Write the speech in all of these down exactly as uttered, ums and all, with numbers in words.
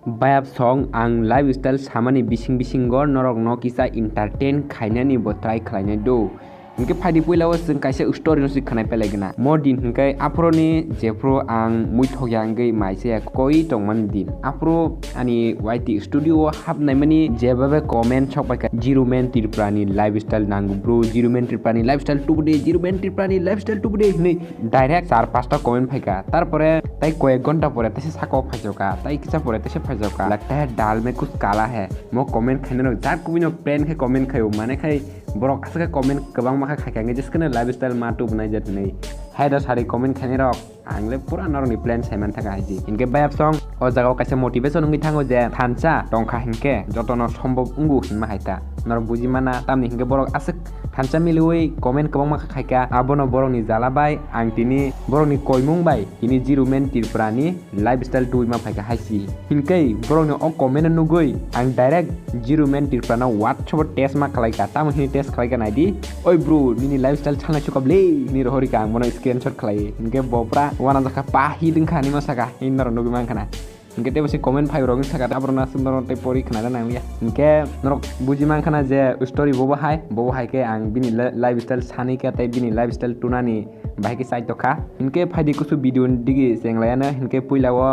Bayap song ang lifestyle samani bising bisingo norokno kisa entertain khainani bo try khlainai do. Hinkhe phaidi puila o chwng kaisa story no se khwnai pelaigwna. Mo din hinkhe aphuroni jephru ang muithokya wngwi maisa koi tongmani din. Aphuru ani Y T studio o hapnaimani jebabe comment sok paikha Zero Man Tripura ni lifestyle nango bro, Zero Man Tripura ni lifestyle tubude, Zero Man Tripura ni lifestyle tubude hinwi direct char pasta comment phaikha. Tarpore tai koyek ghonta pore taisa sakao phaijakha, tai kisa pore taisa phaijakha. Lagta hai dal mein kuch kala hai. Mo comment khainai rok jat kubui no plan khai comment khaio, mane khai borok aswk khe comment kwbangma khe khaikha, hwnkhe jeskeno lifestyle ma tubunai jat hinwi. Hai da sari comment khainai rok, ang le pura norokni plan sai man thaka hai di. Hinkhe bayap song o jaga o kaisa motivation wngwi thango je thansa tongkha hinkhe jotono sombhob wngo hinma hai ta. Norok buji mana, tamni hinkhe borok aswk thansa miliwi comment kwbangma khe khaikha, abono borokni jala bai ang tini borokni koimung bai tini Zero Man Tripura ni lifestyle tubui ma phaikha hai si. Hinkhe borokni o comment no nugui ang direct Zero Man Tripura no WhatsApp o test ma khlaikha, tamo hini test khlaikha naidi, "Oi bro, nini lifestyle sanai sukab le," hini rohorikha ang bono screenshot khlaiwi. Hinkhe bo pura wana jakha pa hi dwngkha hinwi ma saka, hini norok nugui mankha na. Hinkhe tei bo se comment phai rok wng saka, aborok no aswk norok tei pori khna da nangliya. Hinkhe norok buji mankha na je story bobo hai, bobo hai khe ang bini li-, lifestyle sani khe tei bini lifestyle tunani bahai khe chai tokha. Hinkhe phaidi kusu video digi chenglaiano, hinkhe puila o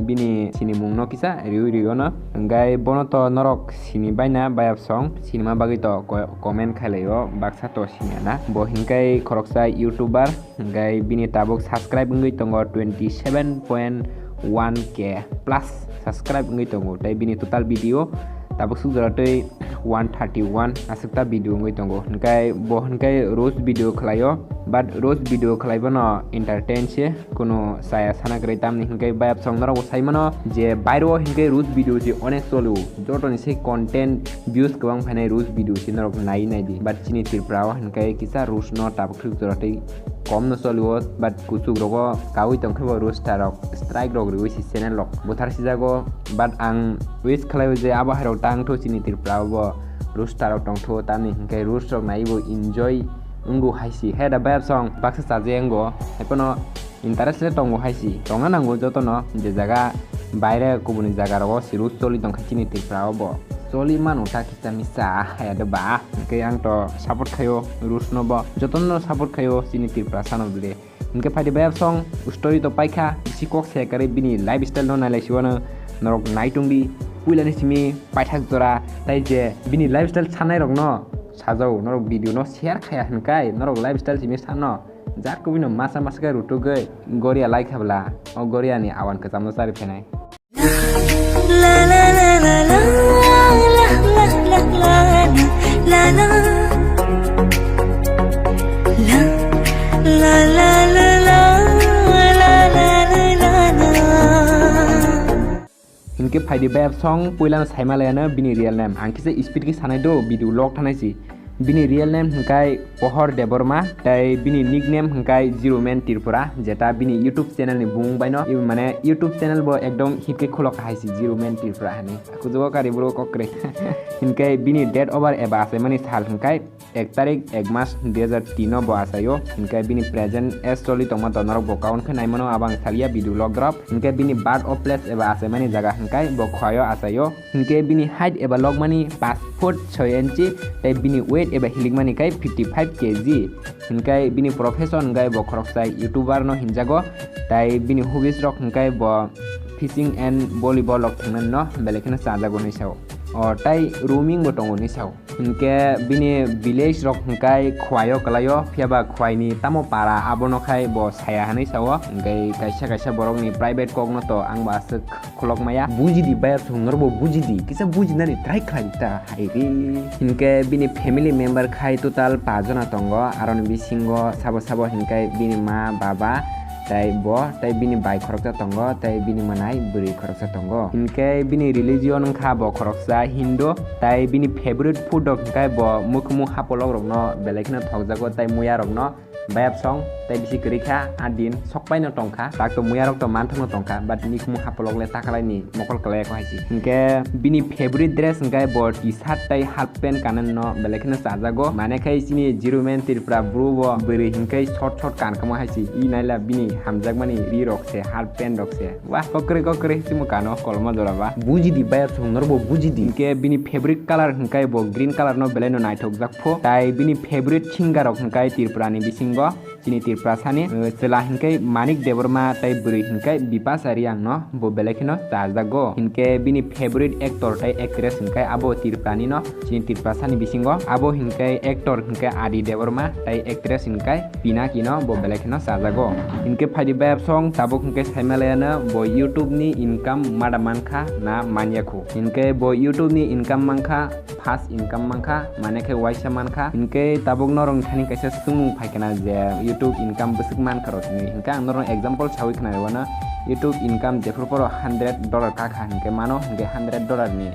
bini sinimung no kisa riui riui ono. Hinkhe bono to norok sini baina bayap song, sinima bagwi to ko-, comment khailai o, baksa to sini ana. Bo hinkhe khoroksa YouTuber, hinkhe bini tabuk subscribe wngwi tongo twenty seven point one K plus subscribe wngwi tongo. Tei bini total video tabuk suk jora tei one thirty one aswk ta video wngwi tongo. Hinkhe bo hinkhe roast video khlaio, but roast video khlai bono entertain se, kuno chaya sana kwrwi, tamni hinkhe bayap song norok bo sai mano je bairo o hinkhe roast video se onek cholo, jotoni se content views kwbang phainai roast video se norok nai nai di, but chini Tripura o hinkhe kisa roast no tabuk suk jora tei kom no cholo, but kuchuk rogo kaui tongkhe bo roast rok strike rok riui se channel rok buthar sijago. But ang wish khlaio je abo hai rok tang tho chini Tripura o bo roast rok tong tho, tamni hinkhe roast rok nai bo enjoy wngo hai si. He da bayap song baksa chaje wngo, hai phano interest le tongo hai si. Tongna nango jotono, je jaga baire kubuni jaga rogo se roast choli tongkha chini Tripura o bo. Choli mano ta kisa misa haya de ba. Hinkhe ang to support khaio roast no bo. Jotono support khaio chini Tripura sano bile. Hinkhe phaidi bayap song story to paikha, bisi kok se kare bini lifestyle no nailai siwano norok naitung di. Puilani simi paithak jora tai je bini lifestyle sanai rok no sajao, norok video no share khaya hinkai norok lifestyle simi sano. Jak kubui no masa masa khe rutugwi goria lai khabla o goria ni awan kwcham no chari phainai. Hinkhe phaidi bayap song puilano saima layano bini real name. Ang kisa speed khe sanai do, video log thanai si. Bini real name hwnkhe Pohor Debbarma, tei bini nickname hwnkhe Zero Man Tripura, jeta bini YouTube channel ni bumung baino, i mane YouTube channel bo ekdom hit khe khulok hai si Zero Man Tripura hinwi. Kuchugo kari bro kok kwrwi. Hinkhe bini date of birth eba achaimani sal hwnkhe ek tarik ek mas dui hajar tin o bo achaio. Hinkhe bini present age choli tongma to norok bo count khe naimano, abang salia video log drop. Hinkhe bini birth of place eba achaimani jaga hwnkhe bo Khwaio achaio. Hinkhe bini height eba logmani paanch foot soi inchi, tei bini weight eba hilikmani khe fifty five K G. Hinkhe bini profession hwnkhe bo khoroksa YouTuber no hinjago, tei bini hobbies rok hwnkhe bo fishing and volleyball rok thwngna no belai kheno chajago hinwi sao. O tei roaming bo tongo hinwi sao. Hinkhe bini village rok hwnkhe Khwaio kwlaio, phiyaba Khwaini tamo para abono khai bo saya hinwi sao. Hinkhe kaisa kaisa borokni private kokno to ang bo aswk khulok maya. Buji di bayar song norok bo buji di. Kisa bujinani try khlai di ta hai re. Hinkhe bini family member khai total pa jona tongo. Aroni bisingo sabo sabo hinkhe bini ma, baba, tei bo, tei bini bai khoroksa tongo, tei bini mwnai bwrwi khoroksa tongo. Hinkhe bini religion wngkha bo khoroksa Hindu, tei bini favorite food rok hinkhe bo mukhumu hapolok rokno belai kheno thokjago tei muya rokno. Bayap song Tai bisi kwrwi kha, a din sok paino tong kha, tak to muya rok to manthokno tong kha, but nikhumu hapolok le takhalai ni mokol kwlai kho hai si. Hinkhe bini favorite dress hinkhe bo T-shirt tai half pant kananno belai kheno chajago, mane khai chini Zero Man Tripura bru bo bwrwi hinkhe short short kankamo hai si, i naila bini hamjakmani ri rok se, half pant rok se. Wah, kokrwi, kokrwi, chimo kano kolma jora ba. Buji di, bayar song norbo buji di. Hinkhe bini favorite color hinkhe bo green color no belai no naithok jak pho. Tai bini favorite singer rok hinkhe Tripura ni bisingo, chini Tripura sani, eh, chwla hinkhe Manik Debbarma tai bwrwi hinkhe Bipasa Reang no bo belai kheno chajago. Hinkhe bini favorite actor tai actress hinkhe abo Tripura ni no, chini Tripura sani bisingo. Abo hinkhe actor hinkhe Adi Debbarma tai actress hinkhe Pinaki no bo belai kheno chajago. Hinkhe phaidi bayap song tabuk hinkhe saimalaiano bo YouTube ni income mada mankha na manya khu. Hinkhe bo YouTube ni income mankha, first income mankha, mane khe waisa mankha. Hinkhe tabuk norok thani kaisa swngmung phaikha na je YouTube income bwswk mankha rok hinwi. Hinkhe ang norok example sawi khna rw na YouTube income jephru phoro hundred dollar kakha hinkhe mano hinkhe hundred dollar ni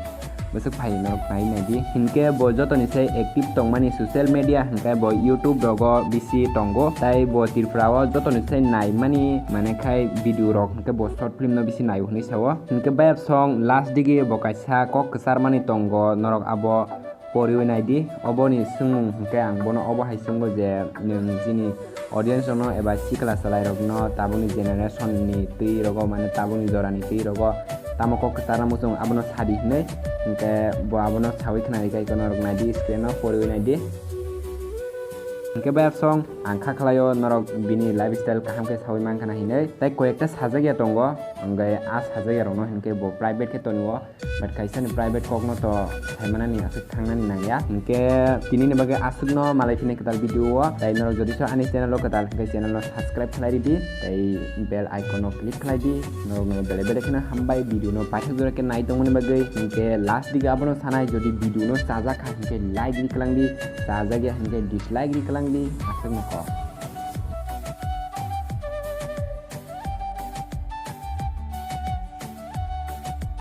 bwswk phai norok nai nai di. Hinkhe bo jotoni sai active tongmani social media hinkhe bo YouTube rogo bisi tongo. Tai bo Tripura o jotoni sai naimani mane khai video rok hinkhe bo short film no bisi naio hinwi sao. Hinkhe bayap song last digi bo kaisa kok kwcharmani tongo, norok abo poriwi nai di. Oboni swngmung hinkhe ang bono obo hai swngo je nwng chini audience rokno eba sikla chwlairokno tabukni generation ni twi rogo, mane tabukni jorani twi rogo tamo kok kwcharna muchung abono sadi hinwi, hinkhe bo abono sawi khna rikha, ikono rok naidi, screen o poriwi naidi. Hinkhe bayap song ang kha khlaio norok bini lifestyle kaham khe sawi mankha na hinwi, tai koyekta sajagya tongo, hinkhe a sajagya rokno hinkhe bo private khe tonio. But kaisa ni private kok no to saimanani aswk thangnani nangya. Hinkhe tini ni bagwi aswk no malai phini kwtal video o. Tai norok jodi so ani channel o kwtal hinkhe channel no subscribe khlai ridi. Tai bell icon no click khlai di. Norok no bele bele kheno hambai video no paithak jora khe nai tongmani bagwi. Hinkhe last dige abono sanai jodi video no chajak kha hinkhe like ri kwlang di. Chajak ya hinkhe dislike ri kwlang di. Aswk no kok.